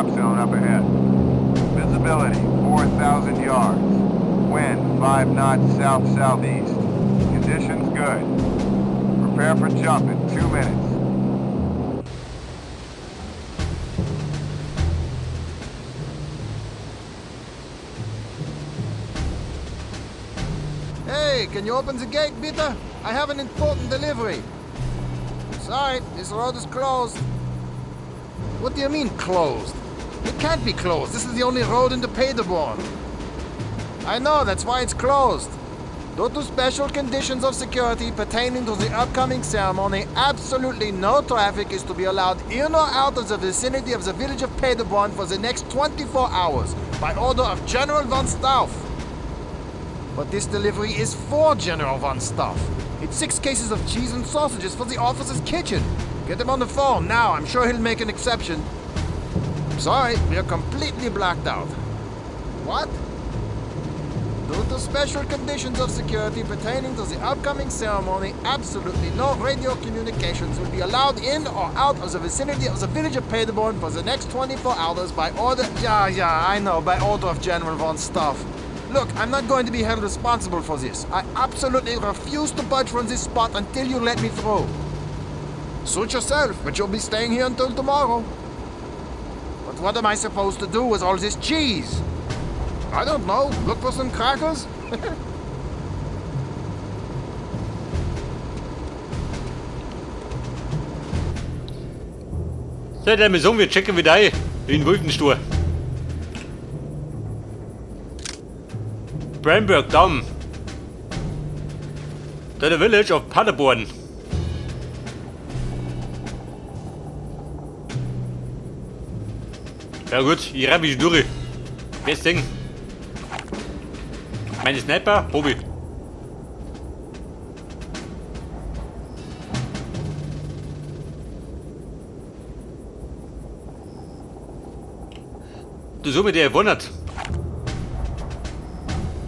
Drop zone up ahead. Visibility 4,000 yards. Wind 5 knots south-southeast. Conditions good. Prepare for jump in 2 minutes. Hey, can you open the gate, bitte? I have an important delivery. Sorry, this road is closed. What do you mean, closed? It can't be closed. This is the only road into Paderborn. I know, that's why it's closed. Due to special conditions of security pertaining to the upcoming ceremony, absolutely no traffic is to be allowed in or out of the vicinity of the village of Paderborn for the next 24 hours, by order of General von Stauff. But this delivery is for General von Stauff. It's 6 cases of cheese and sausages for the officer's kitchen. Get him on the phone now. I'm sure he'll make an exception. Sorry, we are completely blacked out. What? Due to special conditions of security pertaining to the upcoming ceremony, absolutely no radio communications will be allowed in or out of the vicinity of the village of Paderborn for the next 24 hours by order... Yeah, yeah, I know, by order of General von Stauff. Look, I'm not going to be held responsible for this. I absolutely refuse to budge from this spot until you let me through. Suit yourself, but you'll be staying here until tomorrow. But what am I supposed to do with all this cheese? I don't know. Look for some crackers? So, dann sagen wir checken wieder ein in Wolfenstor. Bramberg Damm. To the village of Paderborn. Ja gut, ich renn mich durch. Best Ding. Meine Sniper, Hobby. Du so mit der wundert.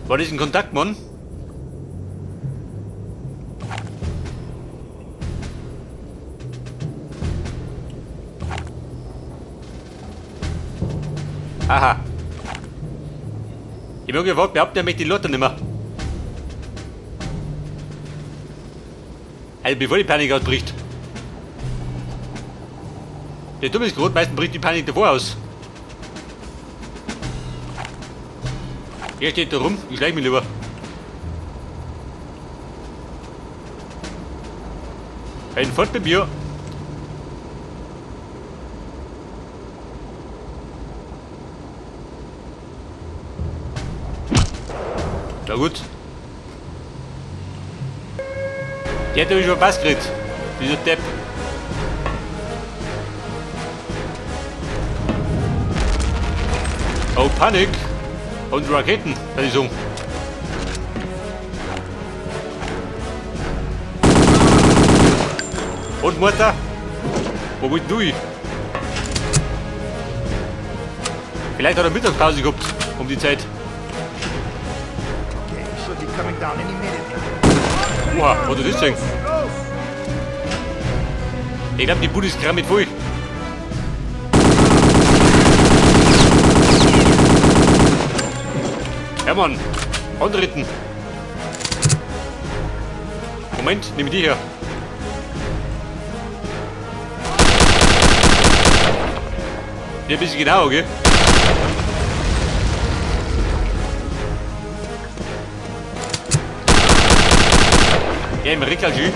War das ein Kontakt, Mann? Aha. Ich mag ja behaupten, er möchte die Lotte nimmer. Also bevor die Panik ausbricht. Der Dumme ist groß, meistens bricht die Panik davor aus. Er steht da rum, ich schleich mich lieber. Ein Fort bei mir. Na gut. Der hat nämlich schon Pass gekriegt. Dieser Depp. Oh, Panik. Und Raketen, kann ich sagen. Und Mutter? Wo bist du? Vielleicht hat er Mittagspause gehabt, um die Zeit. Okay, should be coming down any minute now. Oha, was ist das denn? Ich glaub, die Bude ist gerade mit voll. Hermann, antreten. Moment, nimm die her. Ja, ein bisschen genauer, gell? Ja, im Rickerjü.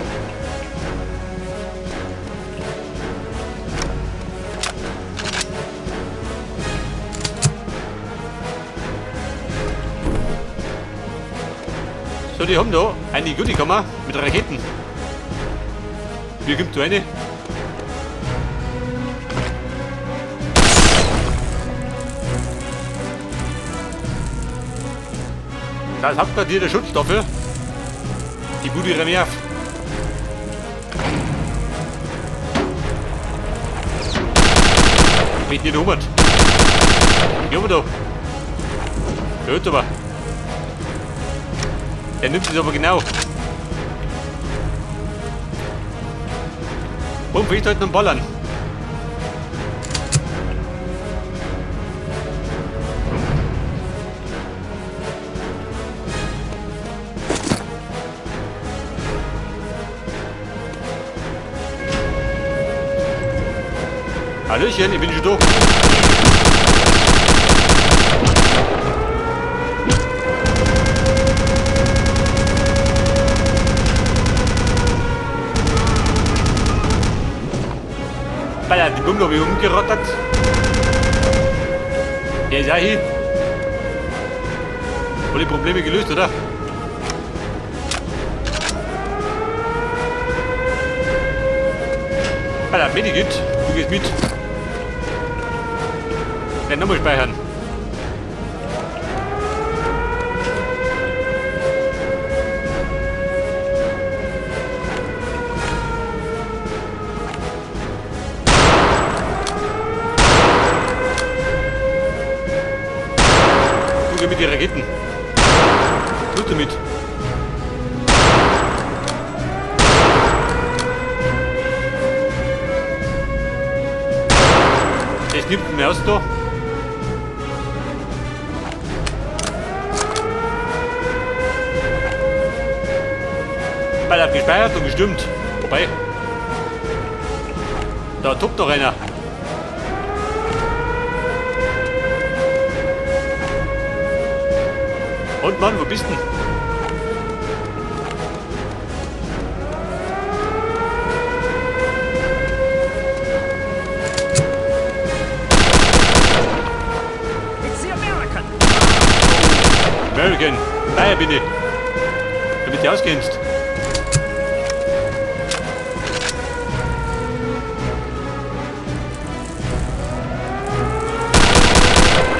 So, die haben da eine gute Kammer mit Raketen. Wie kommt da eine? Das Hauptquartier der Schutzstoffe. Die Bude rennt auf. Mit nicht 100. Ja, aber da. Der hört aber. Der nimmt es aber genau. Warum fehlt heute noch Ballern? Hallöchen, ich bin schon da. Alter, die Bombe hab ich umgerottert. Der ist auch hier. Alle Probleme gelöst, oder? Alter, Medikit, du gehst mit. Dann nochmal speichern. Du geh mit die Raketen. Los damit. Das nimmt mir aus da. Weil er gespeichert und gestimmt. Wobei. Da tobt doch einer. Und Mann, wo bist denn? It's the American! American. Nein, bin ich. Damit du auskennst.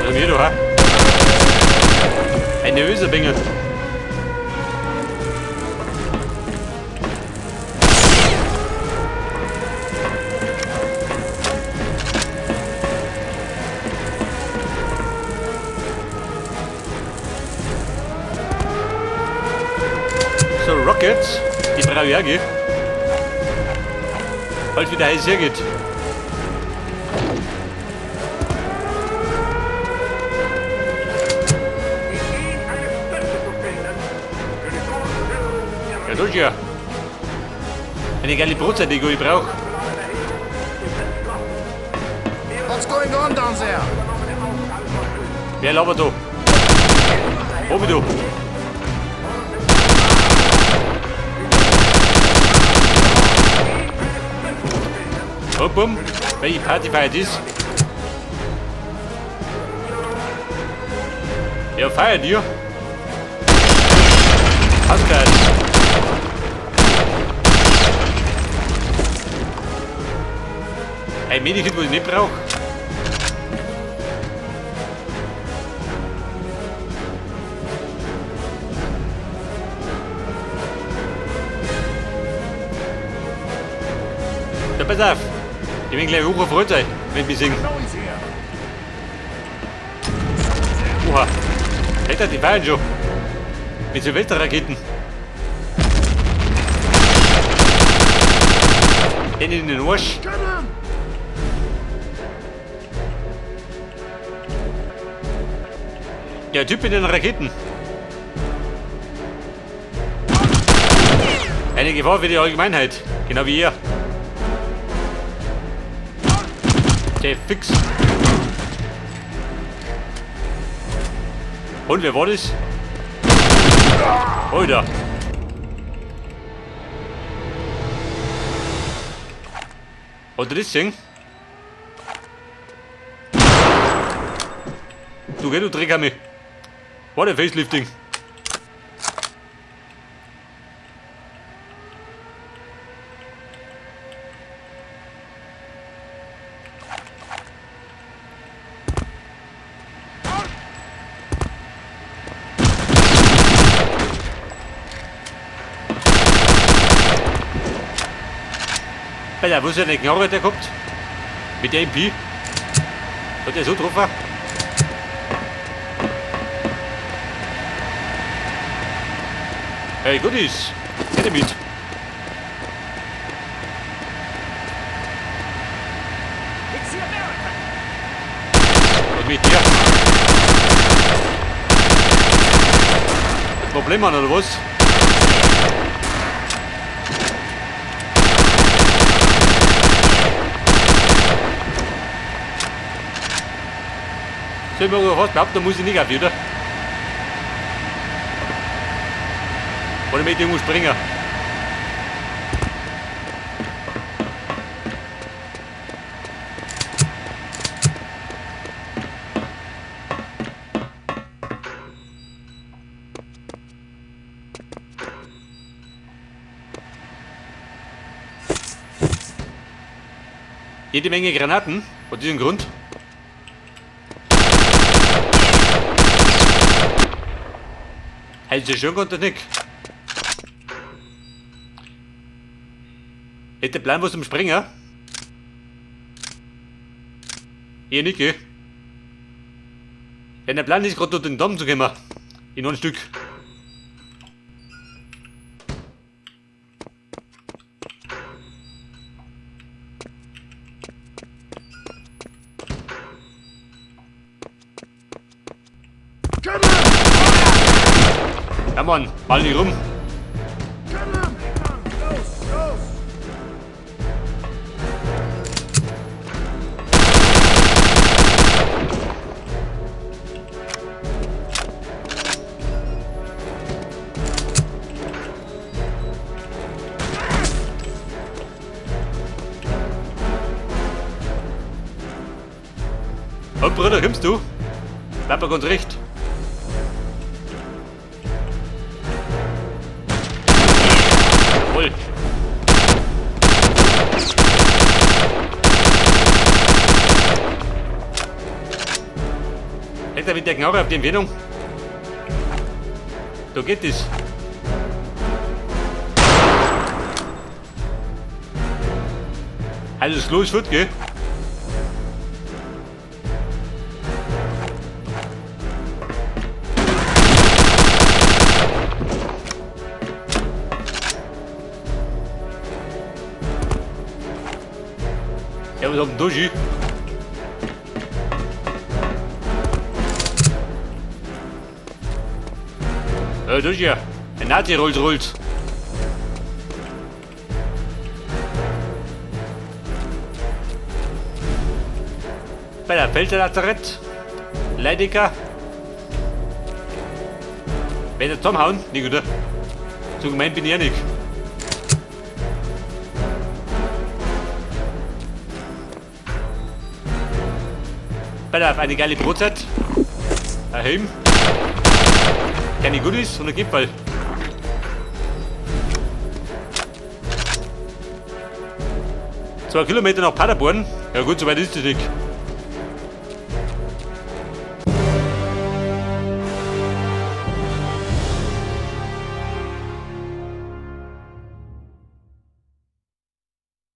Was haben wir da, ha? Ein nervöser Bengel. So, Rockets, die brauche ich auch, gell? Falls wieder heiß hergeht. Ja, das ist ja. Eine geile Brotzeit, die ich brauche. What's going on down there? Wer labert da? Obi du. Und bumm, welche Party feiert ist? Ja, feiert ihr? Ausgehört. Ein Medikit, was ich nicht brauche. Ja, pass auf. Ich bin gleich hocherfreut sein, wenn wir singen. Oha. Alter, die feiern schon. Mit Silvesterraketen. Den in den Arsch. Der Typ mit den Raketen. Eine Gefahr für die Allgemeinheit. Genau wie ihr. Der fix. Und wer war das? Alter. Hat er das gesehen? Du geh, du Dreckhammer. War der Facelifting? Alter, wo ist denn der Knarre, der kommt? Mit der MP? Hat der so getroffen? Hey, Goodies! Hätte mit! It's the American! Was mit dir? Das Problem an, oder was? Soll ich mir fast behaupten, da muss ich nicht auf, oder? Oder mit irgendwo springen. Jede Menge Granaten, aus diesem Grund. Hält sich schon konnte nicht. Hätte Plan was zum Springer. Hier nicht, gell? Denn der Plan ist gerade durch den Damm zu kommen. In ein Stück. Ja Mann, mal nicht rum. Und Bruder, kommst du? Bleib mal ganz recht. Jawohl. Hält er mit der Knarre auf die Entfernung? Da geht es. Also das Klo ist fort, gell? Ja, was haben denn da schon? Ja, das ist ja. Ein Nazi rollt, rollt. Bei der Felderlazarett. Leidiger. Wenn er zusammenhauen, nicht, oder? So gemein bin ich ja nicht. Bei der eine geile Brotzeit. Ein Helm. Keine Goodies und ein Gipfel. 2 Kilometer nach Paderborn. Ja gut, so weit ist es nicht.